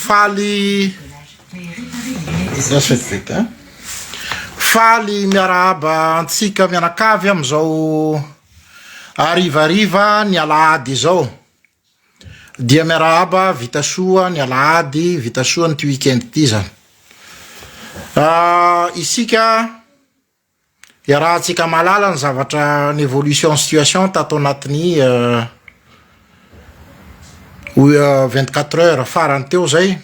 Faly Faly miarahaba antsika mianakavy amin'izao harivariva ny alahady izao. Dia miarahaba vita soa ny alahady, vita soa an'ity week-end ity zany. Isika Iarahantsika mahalala ny zavatra ny évolution situation tato anatin'ny 24 heures farany teo zay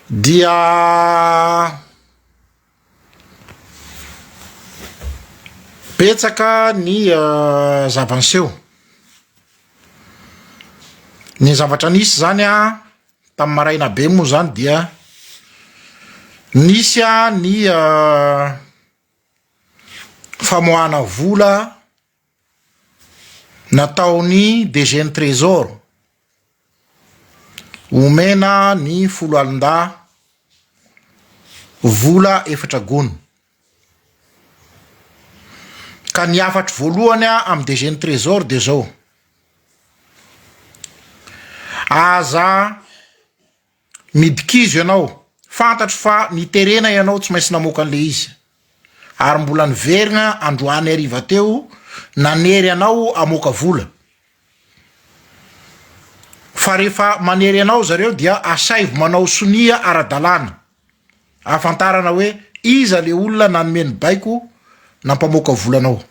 dia betsaka ny zava-niseho, ny zavatra nisy zany an Tamin'ny maraina be moa izany dia nisy ny famoahana vola nataon'ny DG ny Trésor, omena ny foloalindahy vola efatra gony. Ka ny hafatro voalohany amin'ny DG ny Trésor dia izao, Aza midikizo ianao, fantatro fa niterena ianao tsy maintsy namoaka an'ilay izy, ary mbola niverina androany hariva teo nanery anao hamoaka vola, fa rehefa manery anao zareo dia asaivo manao sonia ara-dalàna ahafantarana hoe iza le olona nanome ny baiko nampamoaka vola anao,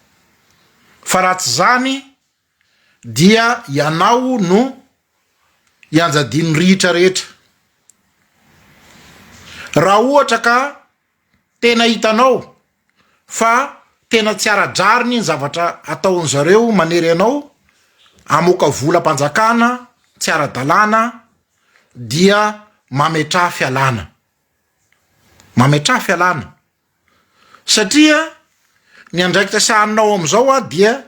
fa raha tsy zany dia ianao no ianjadian'ny rihitra rehetra. Raha ohatra ka tena hitanao fa tena tsy ara-drariny ny zavatra ataon'zareo manery anao hamoaka volam-panjakana tsy ara-dalàna dia mametraha fialana, mametraha fialana satria ny andraikitra sahaninao am'zao a dia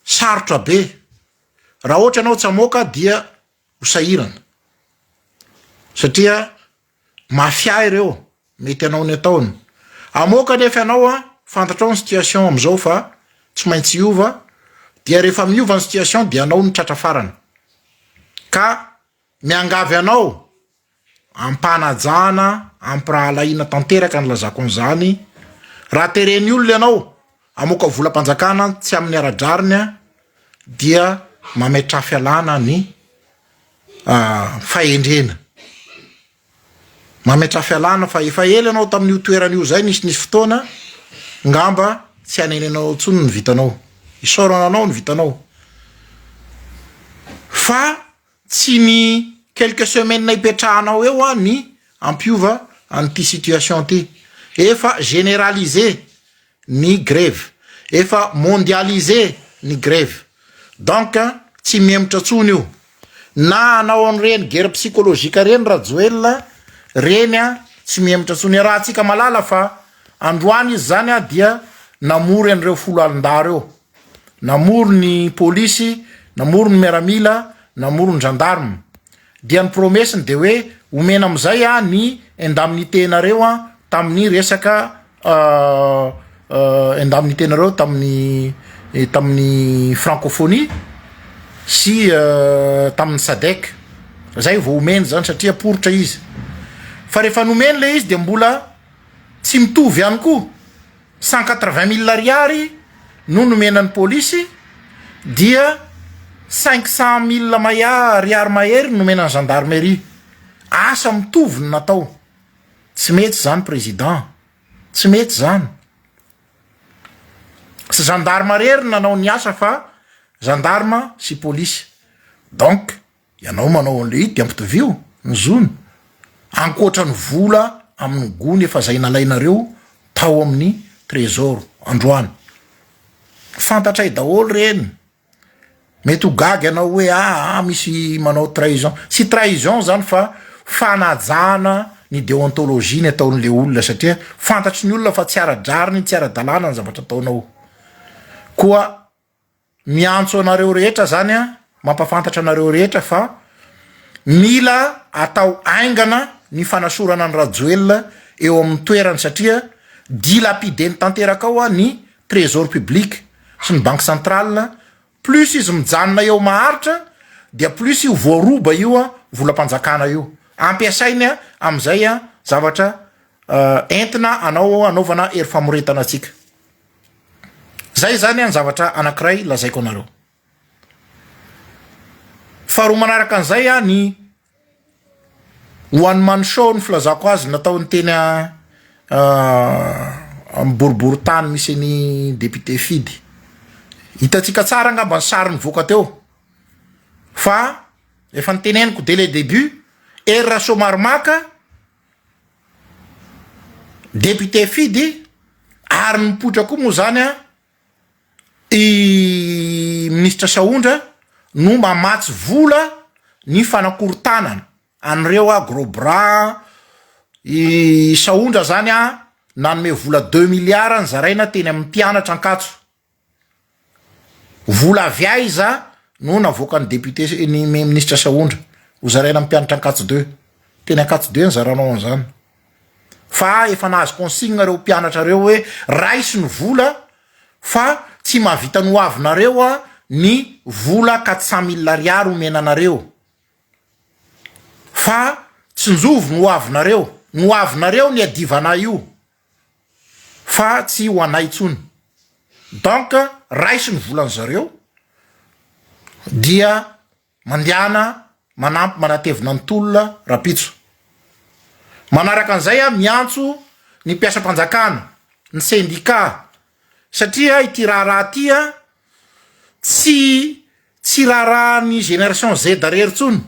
sarotra be, raha ohatra ianao tsy hamoaka dia ho sahirana satria mafia ireo mety hanao ny ataony, hamoaka anefa ianao a fantatrao ny situation am'zao fa tsy maintsy hiova dia rehefa miova ny situation dia anao no tratra farany ka miangavy anao Am-panajana, am-pirahalahiana tanteraka ny lazako an'izany, raha teren'ny olona ianao hamoaka volam-panjakana tsy amin'ny ara-drariny dia mametraha fialana ny fahendrena. Mametraha fialana fa efa ela ianao tamin'io toerana io zay nisinisy fotoana ngamba tsy hanenenanao intsony ny vitanao. Isaorana anao ny vitanao fa Tsy ny quelques semaines ipetrahanao eo an ny hampiova an'ity situation ty. Efa généralisé ny grevy, efa mondialisé ny grevy. Donc tsy mihemotra tsony io. Na hanao an'ireny guerre psychologique reny Rajoelina reny an tsy mihemotra tsony. Iarahantsika malala fa androany izy zany an dia namory an'ireo foloalindahy reo. Namory ny polisy, namory ny miaramila, namory ny gendarme. Dia ny promesse-ny dia hoe omena amin'izay an ny indemnité-nareo an tamin'ny resaka indemnité-nareo tamin'ny tamin'ny francophonie sy tamin'ny sadec. Zay vao omeny zany satria poritra izy. Fa rehefa nomeny le izy dia mbola tsy mitovy ihany koa. 180 mille ariary no nomena ny polisy dia 500 mille maya ariary mahery nomena ny gendarmerie. Asa mitovy no natao. Tsy mety zany président. Tsy mety zany. Tsy gendarme rery no nanao ny asa fa gendarme sy polisy. Donc Ianao manao an'le ity de ampitovio ny zony ankoatra ny vola amin'ny gony efa zay nalainareo tao amin'ny trésor androany. Fantatray daholo reny. Mety ho gaga ianao hoe aa misy manao trahison. Tsy trahison zany fa fanajana ny deontologie ny ataon'le olona satria fantatry ny olona fa tsy ara-drariny tsy ara-dalàna ny zavatra ataonao. Koa Miantso anareo rehetra zany aho, mampafantatra anareo rehetra fa mila atao haingana ny fanasorana an'i Rajoelina eo amin'ny toerany satria dilapideny tanteraka ao ny trésor public sy ny banque centrale, plus izy mijanona eo maharitra. dia plus io voaroba io a volam-panjakana io. Ampiasainy a amin'izay a zavatra entina anao anaovana hery famoretana antsika. Zay zany a ny zavatra anankiray lazaiko anareo. Faharoa manaraka an'izay a ny one man show ny filazako azy nataony teny amin'ny boriborintany misy an'i député Fidy. Hitantsika tsara angamba ny sary nivoaka teo fa efa noteneniko dès le début, Hery Rasoamaromaka, député Fidy ary nipoitra koa moa zany a I minisitra Sahondra no mamatsy vola ny fanakorontanana an'ireo a gros bras, i Sahondra zany a nanome vola deux milliards nozaraina teny amin'ny mpianatra Ankatso, vola avy aiza no navoakan'ny député ny minisitra Sahondra hozaraina amin'ny mpianatra Ankatso deux, teny Ankatso deux nizaranao an'izany. Fa efa nahazo consigne reo mpianatra reo hoe raiso ny vola fa tsy mahavita ny ho avinareo a ny vola 400 mille ariary omena anareo fa tsinjovy ny ho avinareo, ny ho avinareo ny adivanay io fa tsy ho anay tsony donc raiso ny volan'zareo dia Mandehana manampy manatevina ny tolona rapitso. Manaraka an'izay aho miantso ny mpiasam-panjakana, ny sendika, satria ity raharaha ity a tsy tsy raharahan'ny génération Z rery intsony,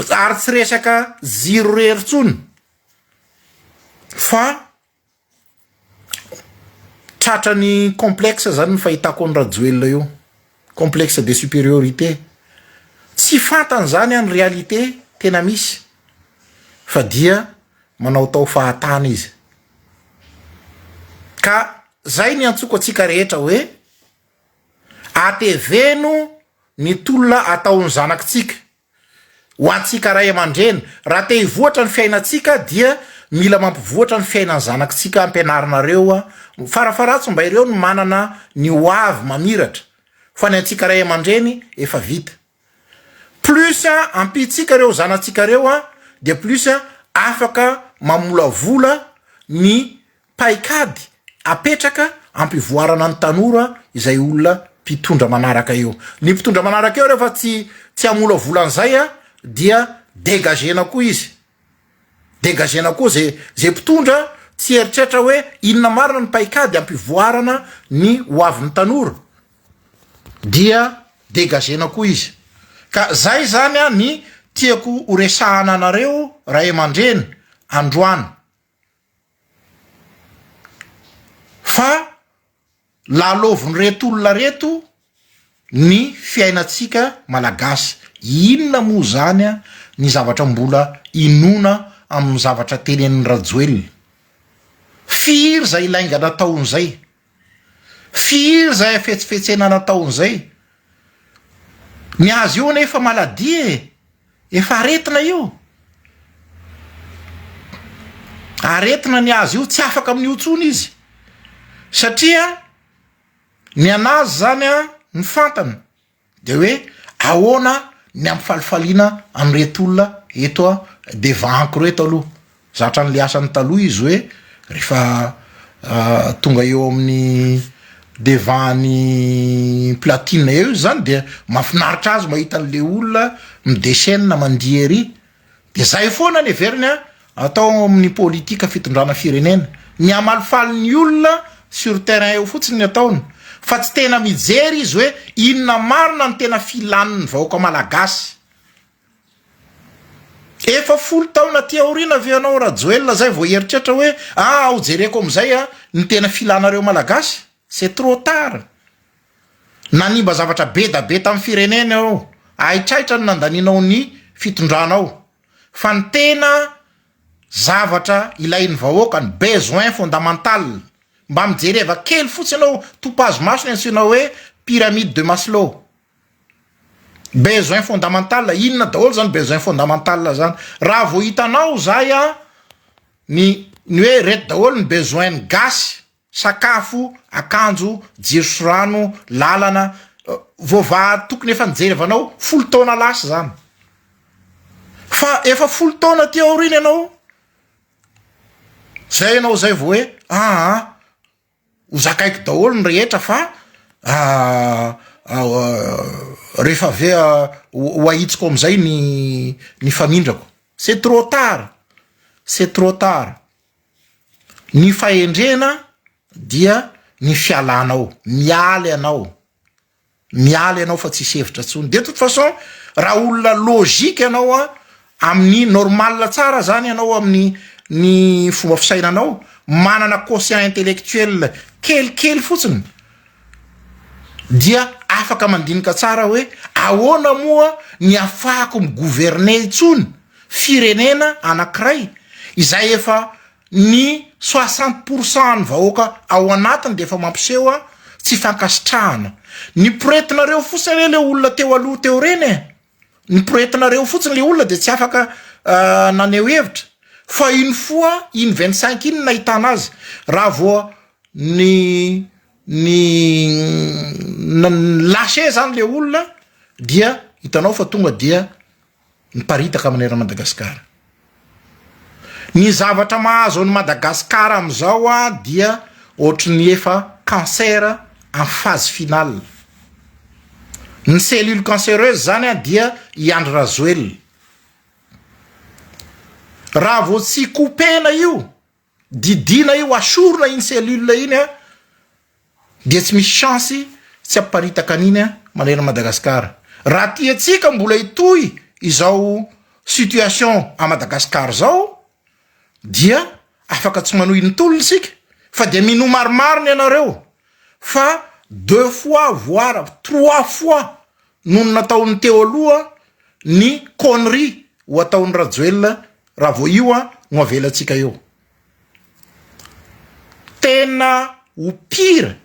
ary tsy resaka jiro rery intsony fa Tratran'ny complexe zany ny fahitako an'i Rajoelina io, complexe de supériorité, tsy fantany zany an ny réalité tena misy fa dia manaotao fahatany izy, ka zay ny antsoko antsika rehetra hoe ateveno ny tolona ataon'ny zanakitsika. Ho antsika ray aman-dreny, raha te hivoatra ny fiainantsika dia mila mampivoatra ny fiainan'ny zanakitsika ampianarinareo, farafaharatsy mba ireo no manana ny ho avy mamiratra fa ny antsika ray aman-dreny efa vita. Plus ampiantsika ireo zanatsika ireo dia plus afaka mamolavola ny Paikady apetraka ampivoarana ny tanora izay olona mpitondra manaraka eo. Ny mpitondra manaraka eo rehefa tsy tsy hamolavola an'izay dia degagena koa izy. Degagena koa ze ze mpitondra tsy hieritreritra hoe inona marina ny paikady ampivoarana ny ho avin'ny tanora dia degagena koa izy. Ka zay zany ny tiako ho resahana anareo ray aman-dreny androany. Fa lalaovin'ireto olona reto ny fiainantsika malagasy. Inona moa zany ny zavatra mbola inoana amin'ny zavatra tenenin'i Rajoelina? Firy zay lainga nataony zay? Firy zay hafetsifetsena nataony zay? Ny azy io anie efa maladie e! Efa aretina io. Aretina ny azy io, tsy afaka amin'io intsony izy. Satria ny an'azy zany an, ny fantany de hoe ahoana ny ampifalifaliana an'ireto olona eto an devant-ko reto aloha. Zatra an'le asany taloha izy hoe rehefa tonga eo amin'ny devant ny platine eo izy zany dia mahafinaritra azy mahita an'le olona mi-dechaine mandihy ery, de zay foana ny heveriny an atao amin'ny politika fitondrana firenena, ny hamalifaly ny olona sur terrain eo fotsiny ny ataony fa tsy tena mijery izy hoe inona marina ny tena filan'ny vahoaka malagasy. Efa folo taona aty aoriana ve ianao Rajoelina zay vao hieritreritra hoe ah ao jereko amizay ah ny tena filanareo Malagasy? C'est trop tard. Nanimba zavatra be da be tamin'ny firenena ianao, haitraitra ny nandanianao ny fitondranao fa ny tena zavatra ilain'ny vahoaka, ny besoin fondamental, mba mijereva kely fotsiny ianao, topazo maso ny antsoina hoe pyramide de Maslow. Besoin fondamental, inona daholo zany besoin fondamental zany? Raha vao hitanao zay an, ny ny hoe reto daholo ny besoin ny gasy, sakafo, akanjo, jiro sy rano, lalana, voavaha tokony efa nijerevanao folo taona lasa zany fa efa folo taona aty aoriana ianao zay ianao zay vao hoe aa ho zakaiko daholo ny rehetra fa rehefa avy eo ho ahitsiko amizay ny ny famindrako, c'est trop tard, c'est trop tard, ny fahendrena dia ny fialanao, miala ianao. Miala ianao fa tsisy hevitra tsony. De toute façon raha olona logique ianao a, amin'ny normal tsara zany ianao amin'ny ny fomba fisainanao, manana quotient intellectuel kelikely fotsiny dia afaka mandinika tsara hoe ahoana moa ny afahako mi-gouverner intsony firenena anakiray izay efa Ny soixante pour cent ny vahoaka ao anatiny dia efa mampiseho tsy fankasitrahana. Ny poretinareo fotsiny anie le olona teo aloha teo ireny e! Ny poretinareo fotsiny le olona dia tsy afaka naneho hevitra fa une fois iny 25 iny no nahitana azy raha vao ny ny ni-lacher zany le olona dia hitanao fa tonga dia miparitaka manerana Madagasikara. Ny zavatra mahazo an'i Madagasikara amin'izao dia ohatry ny efa cancer en phase finale. Ny cellule cancereuse zany dia i Andry Rajoelina. Raha vao tsy couper-na io, didiana io, asorina iny cellule iny dia tsy misy chance tsy hampiparitaka an'iny manerana Madagascar. Raha tiantsika mbola hitohy izao situation à Madagascar zao dia afaka tsy manohy ny tolona isika fa dia minoa marimarina ianareo fa deux fois voire trois fois noho ny nataon'ny teo aloha ny connerie ho ataon'i Rajoelina raha vao io no avelantsika eo. Tena ho pire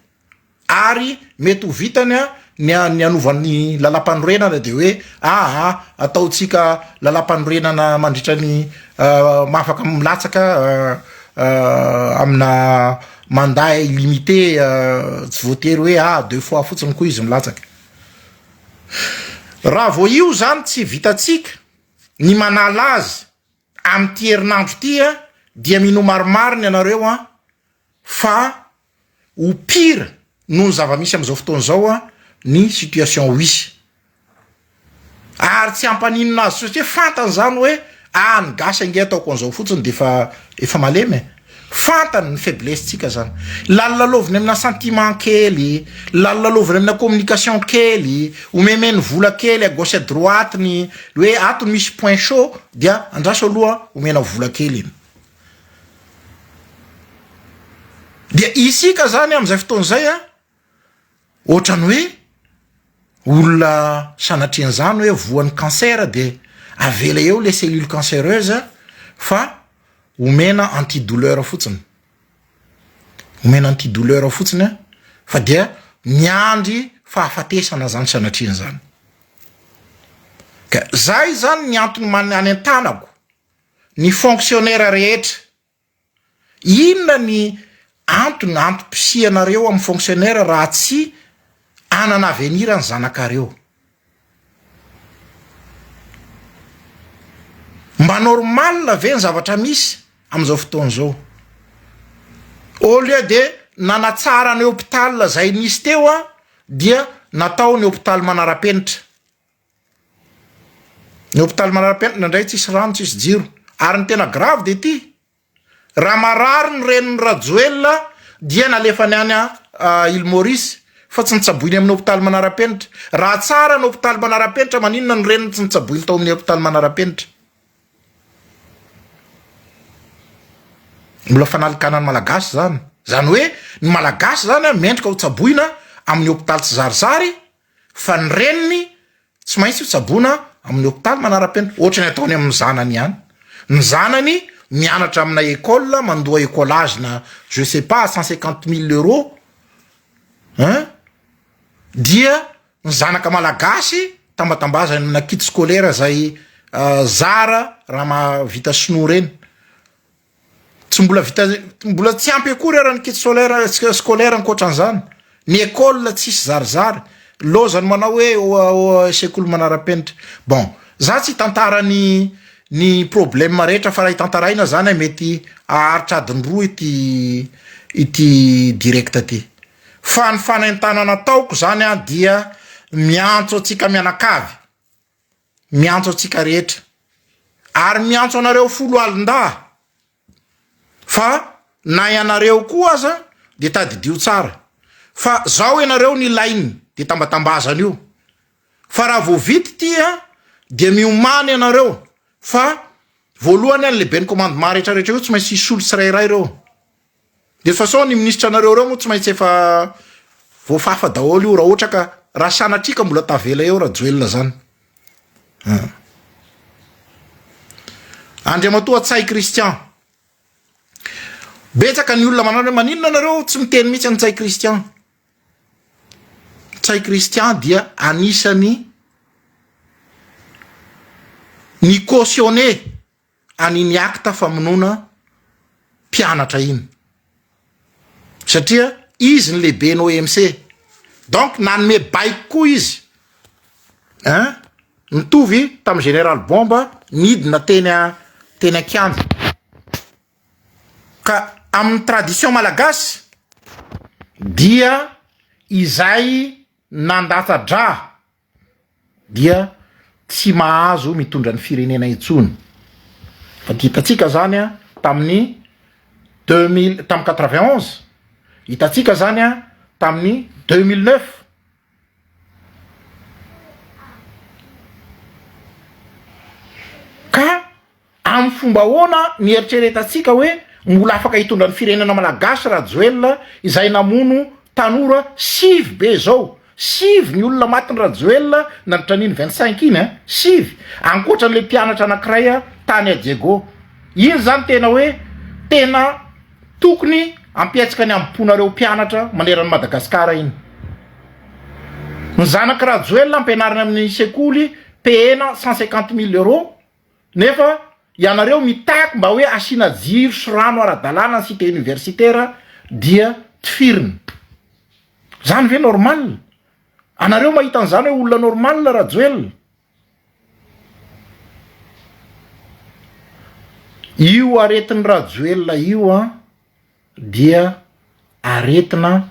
ary mety ho vitany ny ny hanova ny lalam-panorenana de hoe aa ataontsika lalam-panorenana mandritra ny afaka milatsaka amina mandat illimité tsy voatery hoe ah deux fois fotsiny koa izy milatsaka. Raha vao io zany tsy vitantsika ny manala azy Amin'ity herinandro ity a dia minoa marimarina ianareo a fa ho pire noho ny zava-misy amin'izao fotoana izao a ny situation ho hisy. Ary tsy hampaninona azy satria fantany izany hoe ah ny gasy ange ataoko an'izao fotsiny dia efa efa malemy e. Fantany ny faiblesse-tsika zany. Lalilalaoviny amina sentiment kely, lalilalaoviny amina communication kely, omemeny vola kely à gauche à droite ny hoe ato misy point chaud dia andraso aloha omena vola kely iny. Dia isika zany amizay fotoana izay a, ohatrany hoe olona sanatrian'izany hoe voan'ny cancer de avela eo le cellule cancereuse fa omena anti douleur fotsiny, omena anti douleur fotsiny an, fa dia miandry fahafatesana zany sanatrian'izany, ka zay zany ny antony man- anentanako ny fonctionnaire rehetra, inona ny antony antom-pisianareo amy fonctionnaire raha tsy hanana avenir ny zanakareo? Mba normal ve ny zavatra misy amin'izao fotoana izao? Au lieu de nanatsara ny hôpital izay nisy teo an, dia natao ny hôpital manara-penitra. Ny hôpital manara-penitra indraindray tsisy rano, tsisy jiro. Ary ny tena grave de ity, Raha marary ny renin'i Rajoelina dia nalefany any Île Maurice fa tsy notsaboiny amin'ny hopitaly manara-penitra. Raha tsara ny hopitaly manara-penitra maninona ny reniny tsy notsaboiny tao amin'ny hopitaly manara-penitra? Mbola fanalikana ny Malagasy zany. Zany hoe ny Malagasy zany mendrika ho tsaboina amin'ny hopitaly tsizarizary fa ny reniny Tsy maintsy ho tsaboina amin'ny hopitaly manara-penitra, ohatry ny ataony amin'ny zanany ihany. Ny zanany mianatra amina école, mandoa écolage na je sais pas 150 000 euros hein, dia ny zanaka malagasy tambatambazany amina kit scolaire zay zara raha mahavita sinoa reny. Tsy mbola vita, mbola tsy ampy akory ara ny kit solaire, scolaire ankoatran'izany. Ny école tsisy zarizary. Lozany manao hoe sekoly manara-penitra. Bon, za tsy hitantara ny ny problème rehetra fa raha hitantaraina zany mety haharitra adiny roa ity ity direct ity. Fa ny fanentanana ataoko zany an dia miantso antsika mianakavy, miantso antsika rehetra ary miantso anareo foloalindahy Fa na ianareo koa aza de tadidio tsara fa zao ianareo ny lainy de tambatambazana io fa raha vao vita ity a dia miomàna ianareo fa voalohany a ny lehiben'ny commandement rehetra rehetra io tsy maintsy hisolo tsirairay ireo de toute façon ny ministre nareo reo moa tsy maintsy efa voafafa daholo io raha ohatra ka raha sanatria ka mbola tavela eo Rajoelina zany An. Andriamatoa Ntsay Christian. Betsaka ny olona manano hoe maninona nareo tsy miteny mihitsy an'i Ntsay Christian. Ntsay Christian dia anisany ni cautionner an'iny acte famonoana mpianatra iny satria izy ny lehiben'ny OMC donc nanome baiko koa izy hein mitovy tamin'ny général Bomba nidina teny a teny an-kianja ka amin'ny tradition malagasy dia izay nandatsa-drà dia tsy mahazo mitondra ny firenena intsony fa hitantsika zany a tamin'ny deux mille tamin'ny quatre vingt onze hitantsika zany a tamin'ny deux mille neuf ka Amin'ny fomba ahoana ny eritreretantsika hoe mbola afaka hitondra ny firenena malagasy Rajoelina izay namono tanora sivy be izao? Sivy ny olona matin'i Rajoelina nandritra an'iny 25 iny an! Sivy! Ankoatra an'ilay mpianatra anankiray tany à Diego. Iny izany tena hoe tena tokony hampietsika ny hambom-ponareo mpianatra manerana an'i Madagasikara iny. Ny zanak'i Rajoelina ampianarina amin'ny sekoly payena 150 mille euros Nefa ianareo mitaky mba hoe asiana jiro sy rano ara-dalàna ny cité universitaire dia tifirina. Zany ve normal? Anareo mahita an'izany hoe olona normal Rajoelina? Io aretin'i Rajoelina io an dia aretina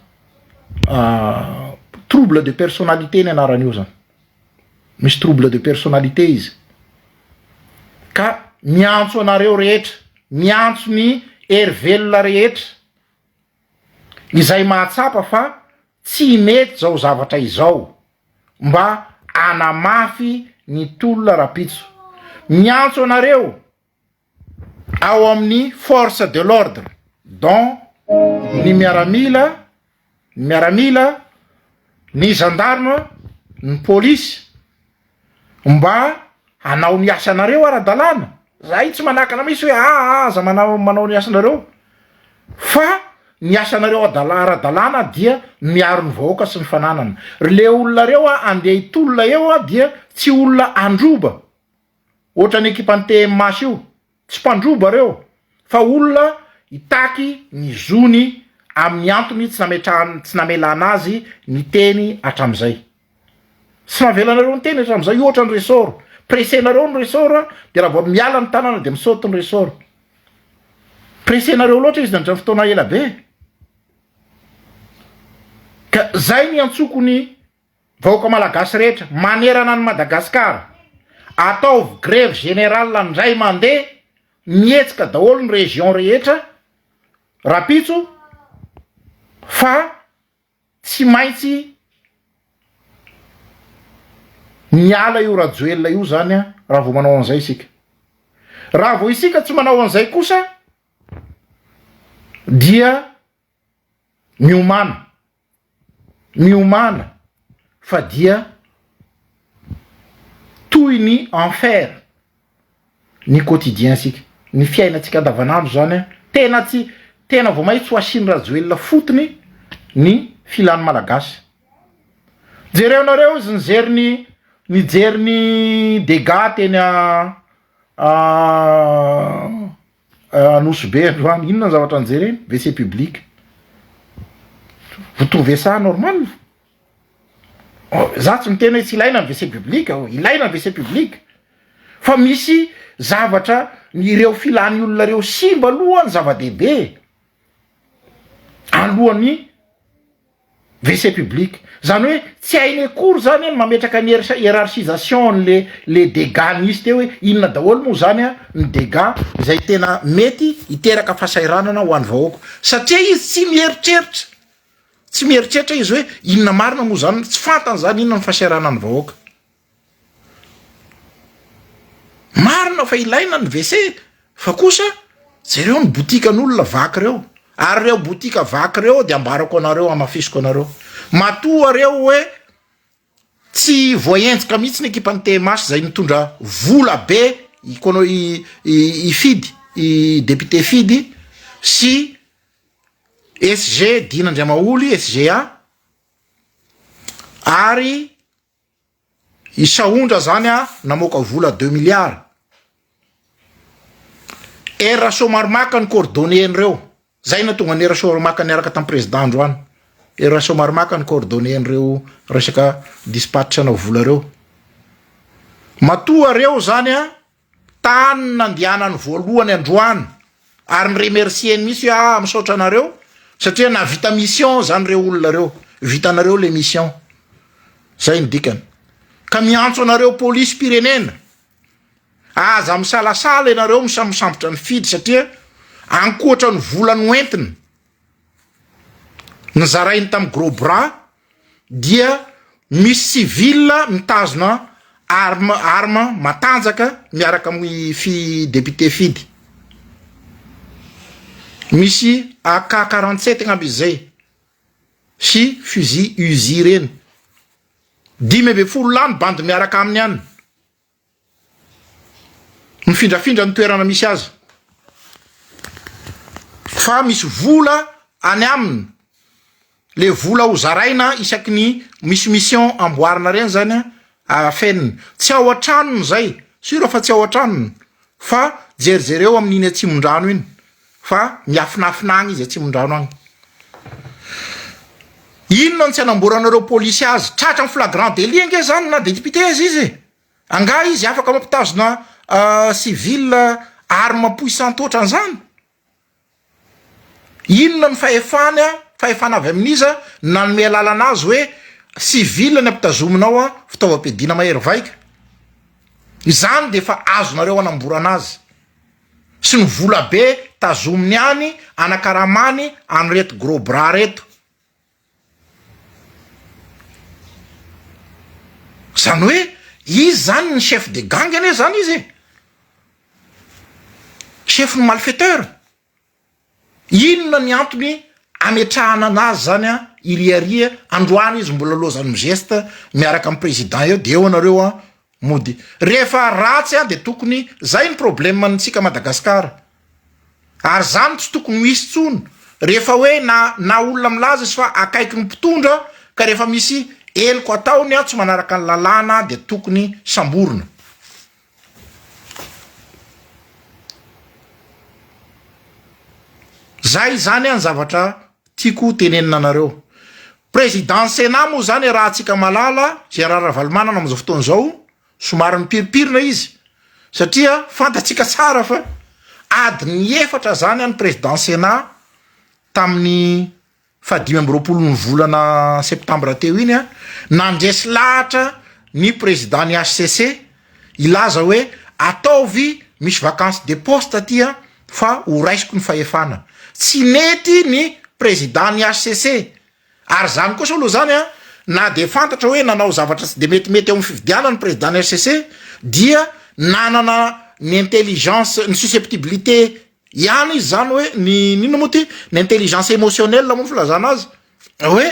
trouble de personnalité ny anaran'io zany. Misy trouble de personnalité izy. Ka miantso anareo rehetra, miantso ny hery velona rehetra izay mahatsapa fa tsy mety zao zavatra izao mba hanamafy ny tolona rapitso. Miantso anareo ao amin'ny force de l'ordre dont ny miaramila, ny miaramila, ny gendarme, ny polisy mba hanao ny asanareo ara-dalàna, zahay tsy manakana mihitsy hoe aa aza manao manao ny asanareo fa ny asanareo adala- ara-dalàna dia miaro ny vahoaka sy ny fananana, ry le olona reo a andeha hitolona eo a dia tsy olona handroba Ohatran'ny ekipan'ny TMH io, tsy mpandroba reo fa olona hitaky ny zony amin'ny antony tsy nametrahany tsy namelana azy niteny hatramin'izay. Tsy navelanareo niteny hatramin'izay, io ohatran'ny ressort, pressenareo ny ressort dia raha vao miala ny tanana dia misaute ny ressort. Pressenareo loatra izy nandritra ny fotoana ela be. Ka zay ny antsoko ny Vahoaka Malagasy rehetra manerana an'i Madagasikara, ataovy grevy générale ndray mandeha, mihetsika daholo ny région rehetra rapitso fa tsy maintsy miala io Rajoelina io zany a raha vao manao an'izay isika. Raha vao isika tsy manao an'izay kosa dia miomàna. Miomàna fa dia toy ny enfer ny quotidien tsika, ny fiainantsika andavanandro zany an, tena tsy, tena vao may tsy ho asian'i Rajoelina fotony ny filan'ny Malagasy. Jereo nareo izy nijery ny, nijery ny dégâts teny a Nosy Be androany, inona ny zavatra nijereny? WC public. Vous trouvez ça normal? Za tsy miteny hoe tsy ilaina ny WC public, ilaina ny WC public fa misy zavatra ireo filan'ny olona ireo simba aloha ny zava-dehibe e, alohan'ny WC public, zany hoe tsy hainy akory zany ny mametraka ny hierarchisation an'le le dégâts nisy teo hoe inona daholo moa zany an ny dégâts izay tena mety hiteraka fahasahiranana ho an'ny vahoaka satria izy tsy mieritreritra, tsy mieritreritra izy hoe inona marina moa zany, tsy fantany zany inona ny fahasahiranan'ny vahoaka. Marina fa ilaina ny WC fa kosa jereo ny botikan'olona vaky reo ary reo botika vaky reo de ambarako anareo hamafisiko anareo matoa reo hoe tsy voahenjika mihitsy ny ekipan'ny TMH zay nitondra vola be i i Fidy i député Fidy sy SG Dina Andriamaholy SGA ary I Sahondra zany a namoaka vola deux milliards. R Rasoamaromaka ny coordonner an'ireo. Zay nahatonga an'i R Rasoamaromaka niaraka tamin'ny président androany. R Rasoamaromaka ny coordonner an'ireo resaka dispatch ana vola reo. Matoa reo zany a Tany nandehanany voalohany androany ary ny remercier-ny mihitsy hoe ah misaotra anareo satria nahavita mission zany reo olona reo, vitanareo le mission, zay ny dikany. Ka miantso anareo polisim-pirenena, aza misalasala ianareo misambosambotra ny fidy satria ankoatra ny vola noentiny, nozarainy tamin'ny gros bras dia misy civil mitazona arme arme matanjaka miaraka amin'ny fi député fidy misy AK 47 angamba izy zay sy fusil Uzi reny 15 lahy ny bandy miaraka aminy any Mifindrafindra ny toerana misy azy. Fa misy vola any aminy. Le vola ho zaraina isaky ny misy mission amboarina reny zany afenina. Tsy ao an-tranony zay, sur fa tsy ao an-tranony fa jerijereo amin'iny Atsimondrano iny fa miafinafina agny izy Atsimondrano agny. Inona no tsy anamboaranareo polisy azy? Tratra en flagrant délit ange zany na député aza izy e! Angaha izy afaka mampitazona civil arme puissante ohatran'izany? Inona ny fahefany, fahefana avy amin'iza nanome alalana azy hoe civil ny ampitazominao fitaovam-piadiana mahery vaika? Izany dia efa azonareo anamborana azy sy ny vola be tazominy any anakaramany an'ireto gros bras reto. Zany hoe izy zany ny chef de gang anie zany izy e! Chef ny malfaiteur. Inona ny antony ametrahana anazy zany an iriaria, androany izy mbola lozan'ny migeste miaraka amin'ny président eo de eo anareo an mody. Rehefa ratsy an de tokony, zay ny problème antsika Madagascar. Ary zany tsy tokony ho hisy tsony rehefa hoe na na olona milaza izy fa akaiky ny mpitondra ka rehefa misy heloko ataony an tsy manaraka ny lalàna dia tokony samborina. Zay zany an zavatra tiako tenenina anareo. Président ny Sénat moa zany arahantsika malala Gérard Ravalomanana amin'izao fotoana izao Somary mipirimpirina izy satria fantatsika tsara fa adiny efatra zany any président sénat tamin'ny faha 25 ny volana septambra teo iny a, nandresy lahatra ny président ny HCC hilaza hoe ataovy misy vacance de poste aty a fa ho raisiko ny fahefana. Tsy nety ny président ny HCC Ary zany kosa aloha zany an, na dia fantatra hoe nanao zavatra tsy dia metimety eo amin'ny fifidianana ny président ny HCC dia nanana ny intelligence, ny susceptibilité ihany izy zany hoe ny inona moa ty, ny intelligence émotionnelle moa ny filazana azy hoe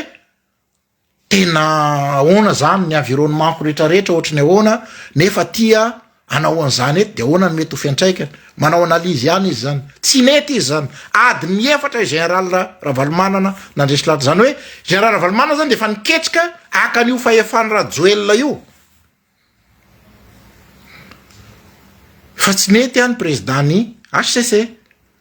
tena ahoana zany ny environnement-ko retraretra ohatry ny ahoana nefa tia Hanao an'izany eto de ahoana no mety ho fiantraikany? Manao analyse ihany izy zany. Tsy nety izy zany. Adiny efatra i Général Ravalomanana nandresy lahatra. Zany hoe Général Ravalomanana zany de efa niketrika haka an'io fahefan'i Rajoelina io. Fa tsy nety any président ny HCC.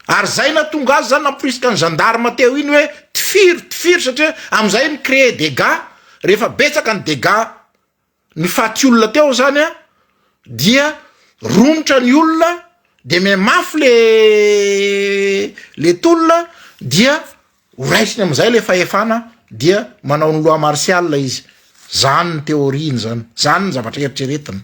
Ary zay nahatonga azy zany namporisika ny gendarme teo iny hoe tifiro, tifiro satria amizay mi-créer dégâts. rehefa betsaka ny dégâts ny faty olona teo zany a dia romotra ny olona de mihamafy le le tolona dia ho raisiny amizay le fahefana dia manao ny loi martiale izy, zany ny théorie-ny zany, zany ny zavatra eritreretiny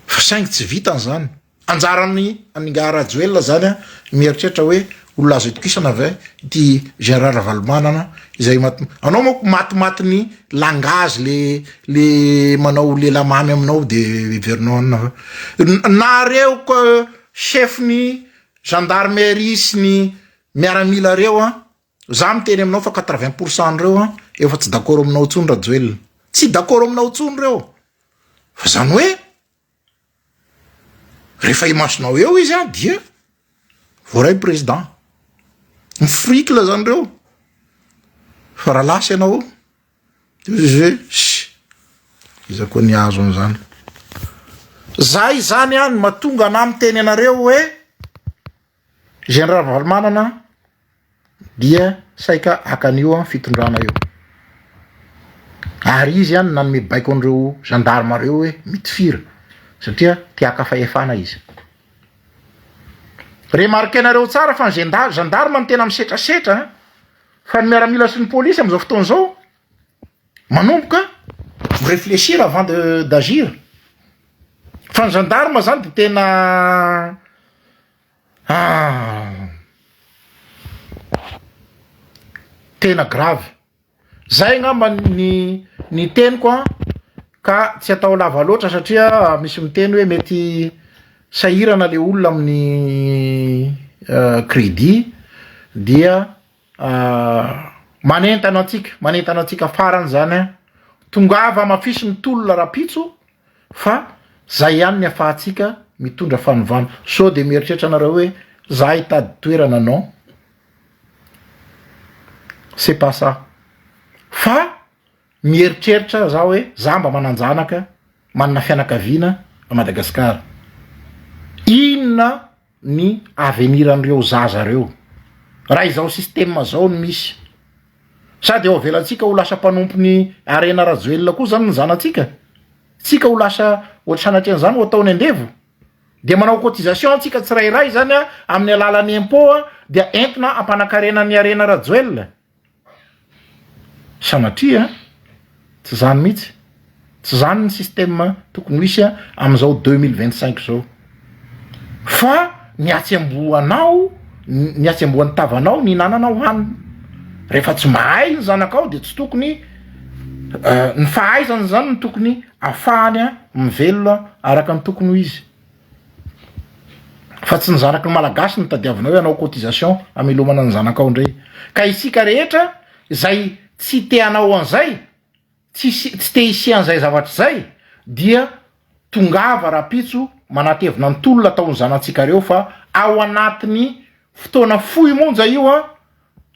fa saingy tsy vitany zany. Anjaran'ny an'ingahy Rajoelina zany a mieritreritra hoe olona azo itokisana ve ity Gérard Ravalomanana izay maty anao manko matimatin'ny langage le le manao lela mamy aminao de heverinao anona fa nareo ko chef ny gendarmerie sy ny miaramila reo a za miteny aminao fa 80 pourcent an'ireo a efa tsy d'accord aminao intsony Rajoelina tsy d'accord aminao intsony reo fa zany hoe Rehefa imasonao eo izy an dia voaray président. Mifrikla zany reo. Fa raha lasa ianao de izy hoe sy iza koa ny azo an'izany. Zay zany an mahatonga anah miteny anareo hoe Général Ravalomanana dia saika haka an'io fitondrana io. Ary izy no nanome baiko an'ireo gendarme ireo hoe mitifira satria te haka fahefana izy. Remarquenareo tsara fa ny gendarme no tena misetrasetra an, fa ny miaramila sy ny polisy amin'izao fotoana izao manomboka mi-reflechir avant de d'agir. Fa ny gendarme zany de tena Ah! Tena grave. Zay angamba ny ny teniko an, ka tsy atao lava loatra satria misy miteny hoe mety sahirana le olona amin'ny crédit dia manentana antsika, manentana antsika farany zany an, tongava hamafiso ny tolona rapitso fa zay ihany ny afahantsika mitondra fanovana, sao de mieritreritra anareo hoe za hitady toerana, non c'est pas ça, fa mieritreritra za hoe za mba manan-janaka, manana fianakaviana à Madagascar, inona ny avenir an'ireo zaza reo raha izao système zao no misy sa de ho avelantsika ho lasa mpanompon'i Harena Rajoelina koa zany ny zanatsika? Tsika ho lasa ohatry sanatrian'izany ho ataony andevo? De manao cotisation tsika tsirairay zany a amin'ny alalan'ny impot a dia entina hampanakarena an'i Harena Rajoelina? Sanatria an! Tsy zany mihitsy. Tsy zany ny système tokony ho hisy amin'izao 2025 izao. Fa ny hatsembohanao, ny hatsembohan'ny tavanao ny hinananao hanina. Rehefa tsy mahay ny zanakao dia tsy tokony ny fahaizany zany no tokony afahany mivelona araka ny tokony ho izy. Fa tsy ny zanaky ny Malagasy no tadiavinao hoe hanao cotisation hamelomana ny zanakao indray. Ka isika rehetra izay tsy te hanao an'izay, tsy tsy te hisian'izay zavatra izay dia tongava rahampitso manatevina ny tolona ataon'ny zanantsika reo fa ao anatin'ny fotoana fohy monja io an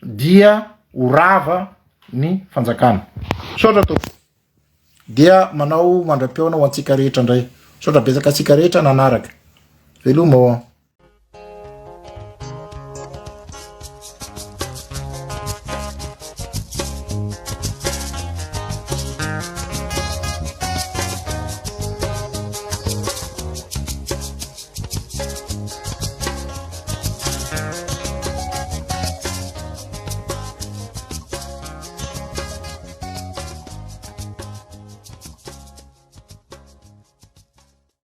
dia ho rava ny fanjakana. Misaotra tompoko. Dia manao mandra-pihaona ho antsika rehetra indray. Misaotra betsaka antsika rehetra nanaraka. Veloma ô.